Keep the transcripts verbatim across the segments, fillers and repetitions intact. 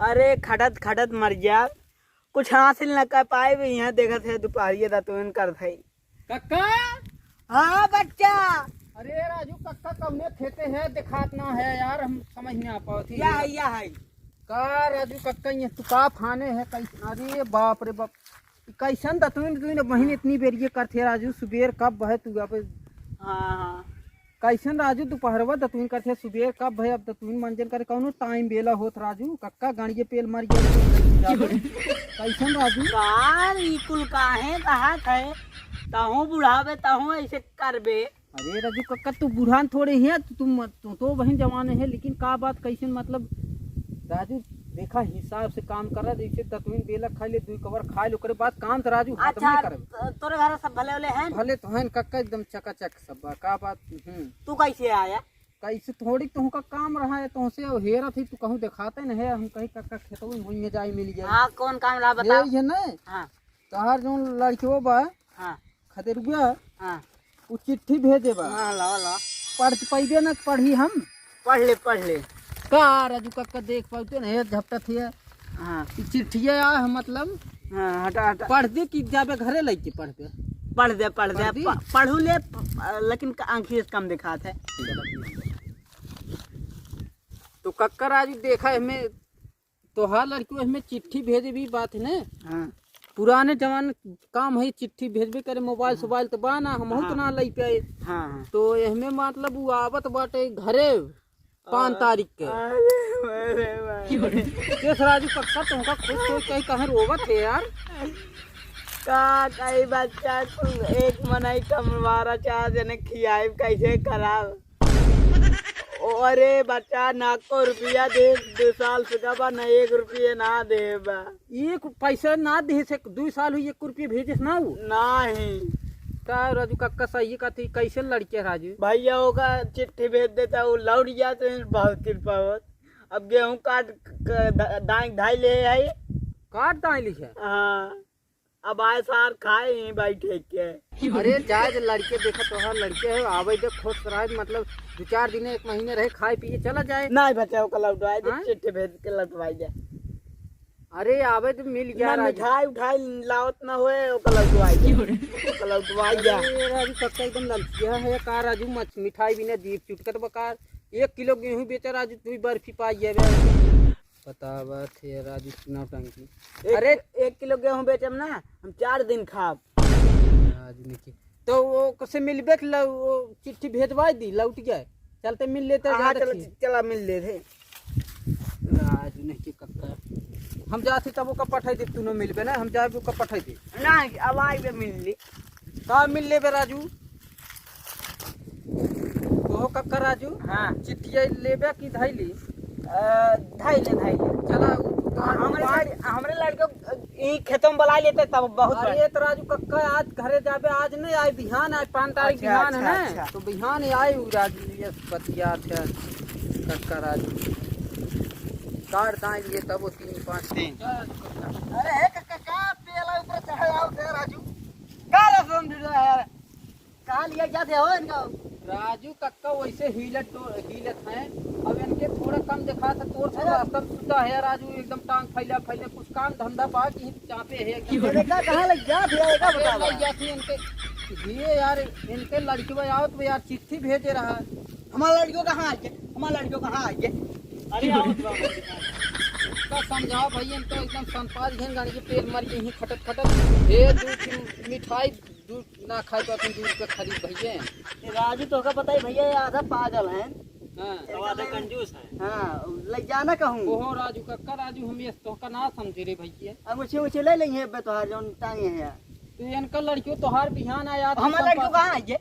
अरे खटत खटत मर गया, कुछ हासिल न कर पाए भी। यहाँ देखत है दुपहरिया दतुइन करत है। कक्का। हाँ बच्चा। अरे राजू कक्का कौने खेते है, दिखात ना है यार, हम समझ में आ पावत ही। या है, या है। का राजू कक्का ये तू का फाने है? कैस-, अरे बाप रे बाप, कैसन दतुइन, दतुइन बहिन इतनी बेरिए करथे राजू, सुबेर कब बहे तू अब? हाँ, हाँ। कैसन राजू, दुपहरवा दतुइन करथे, सुबेर कब भए, अब दतुइन मंजन करे, कौनो टाइम बेला होत राजू, कक्का गाड़िए पेल मार गया। कैसन राजू? कार ई कुल काहे कहत है? तहूँ बुढ़ाबे, तहूँ ऐसे करबे। अरे राजू कक्का, तू बुढ़ान थोड़े है, तू, तू, तू तो बहिन जवान है, लेकिन का बात, कैसन मतलब? राजू, देखा, हिसाब से काम करा, जैसे दतुइन बेला खाई ले, दुई कवर खाई ले, ओकरे बाद काम तो राजू हाथ अच्छा, में करबे। त-, तोरे घर सब भले वाले हैं? भले तो हैं कक्का, एकदम चकाचक सब बा। का बात? हम्म। तू कैसे आया? कैसे थोड़ी तुमका काम रहा है, तुमसे अब हेरत ही, तू कहूँ दिखाते नहीं है, हम कहीं कक्का खेतों में जाए मिल जाए। हाँ, कौन काम रहा, बता। ये, ये नहीं? हाँ। तोहार जौन लड़कियों बा, हाँ। खदेरुआ, हाँ। उ चिट्ठी भेजे बा। हाँ, ला, ला। पढ़ पइबे ना, पढ़ी हम। पढ़ ले, पढ़ ले। का राजू कक्का देख पाउते ना, हे झपटत हिया। हाँ। ई चिट्ठिया आ, मतलब, हाँ, हटा, हटा। पढ़ दे कि जाबे घरे लइके पढ़बे। पढ़ दे, पढ़ दे, पढ़ दी? प-, पढ़ू ले, प-, लेकिन क-, आँखी से कम दिखात है। तो कक्का राजू देखा, एहमे तोहार लड़कियों एहमे चिट्ठी भेजे भी बात है ना। हाँ। पुराने जमाने काम है, चिट्ठी भेजबे करे, मोबाइल हाँ। सोबाइल तो बा ना, हमहू तो हाँ। ना लई पाए। हाँ, हाँ। तो एहमे मतलब उ आवत बाटे घरे पाँच हाँ। तारीख के। अरे, अरे भाई। केस राजू कक्का तुमका खुश हो कहीं कहीं रोवत है यार। का कही बच्चा, कुल एक मनई कमवारा, चार जने खियाई, कैसे खराब। ओ, अरे बच्चा, ना को रुपया दे, दो साल से गबा, ना एक रुपया ना दे बा। एक पैसा ना दे से, दो साल हुई, एक रुपया भेजे ना हो? नाही। का राजू कक्का सही कहती, कैसे लड़के राजू? भैया, ओका चिट्ठी भेज देता, वो लौट जाते हैं, बहुत कृपा होत। अब गेहूं काट क-, द-, दाई धाई ले आई। काट दाई लिखे? हाँ। अब आए सार खाए ही बैठे के। अरे जाए दे लड़के, देखा तोहार लड़के है, आवे दे खुश रहे, मतलब दो चार दिन एक महीने रहे, खाए पिए चला जाए। नहीं बच्चा, ओका लौटवाए दे, हाँ? चिट्ठी भेज के लौटवाए दे। अरे आवे दे, मिल गया ना, राजू। मिठाई उठाई लावत ना होए, ओका लौटवाए दे। ओका लौटवाए दे। अरे राजू कक्का एकदम ललचिया है का राजू, मच-, मिठाई बिना जीभ चुटकत बकार। एक किलो गेहूं बेचा राजू, तू ही बर्फी पाई जाबे। बतावा थे राजू नौटंकी। एक अरे कि-, एक किलो गेहूं बेचम ना, हम चार दिन खाब। राजू ने की, तो वो कसे मिलबे के ल-, वो चिट्ठी भेजवाई दी, लौट गए। चलते मिल लेते हाँ, ज्यादा चलो, ठीक। चला मिल ले थे। राजू ने की कक्का, हम जाते तब ओका पठाई दे, तू न मिलबे ना, हम जाबे ओका पठाई दे। ना, अब आइबे मिल ली। का मिल लेबे राजू? कहो कक्का राजू, हाँ। चिट्ठिया लेबे कि धैली? अ, धैले, धैले। चला, उ तो हमरे आज लड़-, हमरे लड़के, अ, ई खेतों में बुला लेते तब बहुत अरे बढ़िया। तो राजू कक्का आज घरे जाबे, आज नहीं आए, बिहान आए, पाँच तारीख अच्छा, बिहान है अच्छा, ना, अच्छा। तो बिहान आए उ राजू, ये बतिया थे कक्का राजू। काट दाई लिए तब वो तीन पाँच दिन। अरे हे कक्का, का पेला ऊपर चढ़े आओ थे राजू? का रे समझ रहा है यार? कहाँ लिया जाते हो इनका? राजू कक्का वैसे हीलत तो, हीलत हैं। अब इनके थोड़ा कम दिखा था, तोर से अरे। रास्ता में सुद्धा है राजू, एकदम टांग फैला फैला, कुछ काम धंधा बा कि चापे है एकदम। ये देखा कहाँ लग जा भैया, ये का अरे बतावा? लग जाती इनके, ये यार, इनके लड़की भाई आवत बा यार, चिट्ठी भेजे रहा। हमारा लड़कियों कहाँ आ गए? हमारा लड़कियों कहाँ आ गए? अरे आओ तो बाबा। का समझाओ भाई, इनको एकदम संपाद घेन गाड़ी के पेट मार के यहीं खटत खटत। ये दूध की मिठाई दूध ना खाए तो अपन दूध पे खरीद भैया। ये राजू तो का पता ही भैया, ये आधा पागल है। हाँ। तो आधा कंजूस है। हाँ, ले जाना कहूँ। ओहो राजू कक्का, राजू हम ये तो का ना समझे रे भैया। अब मुझे, मुझे ले लेंगे बे तोहार जौन टांगे हैं यार। तो इनका लड़कियों तोहार बिहान आया तो हमारा लड़कियों संपा- कहाँ आइए?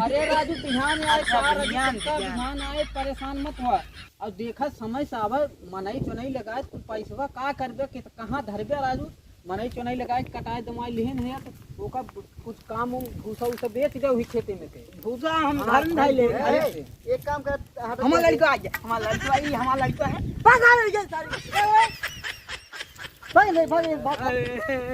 अरे राजू बिहान आए, अच्छा, चार बजे बिहान, तक का बिहान। बिहान आए, परेशान मत हुआ। और देखा समय से आवा, मनई चुनई लगाए, तू पैसवा का करबे, कि कहाँ धरबे राजू? मनई चुनई लगाए, कटाए दमाए लिहन है, तो ओका कुछ काम उम, भूसा उसा बेच दे वही खेते में के। भूसा हम हाँ, घर में भाई, धाई ले। अरे, अरे। एक काम कर, हमारा लड़का आ गया, हमारा लड़का, ई हमारा लड़का है। भाग, आ गया सारे। ए, ए। भाग ले, भाग ले, भाग, भाग। अरे।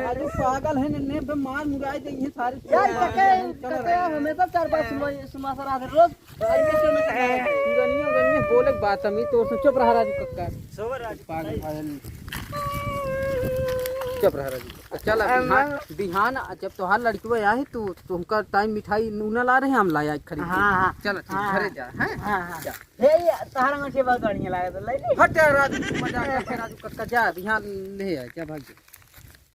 अरे पागल है, ने, ने बे मार मुराई दे, ये सारे यार, चल कटे, रहा है। कटे, हमेशा चार पांच सुनवा, सुनवा सर आते रोज। अरे, ये तो नहीं, पुरानी, पुरानी बोल बोले बात अमी तो उसने चुप रहा राजू कक्का। सोबर राजू। पागल फागल। चुप रहा राजू कक्का। चल अब बिहान, बिहान जब तोहार लड़कियो आए तो तुमका टाइम मिठाई नूना ला रहे हम लाया खरीद के। हाँ, हाँ। चल ठीक, हाँ, घरे हाँ। जा, हैं? हाँ, हाँ। जा। हे, ये तोहार अंगूठी बहुत बढ़िया लागत है, ले ले। हट यार राजू, मजाक करके राजू कक्का जा, बिहान नहीं आए, जा भाग जा।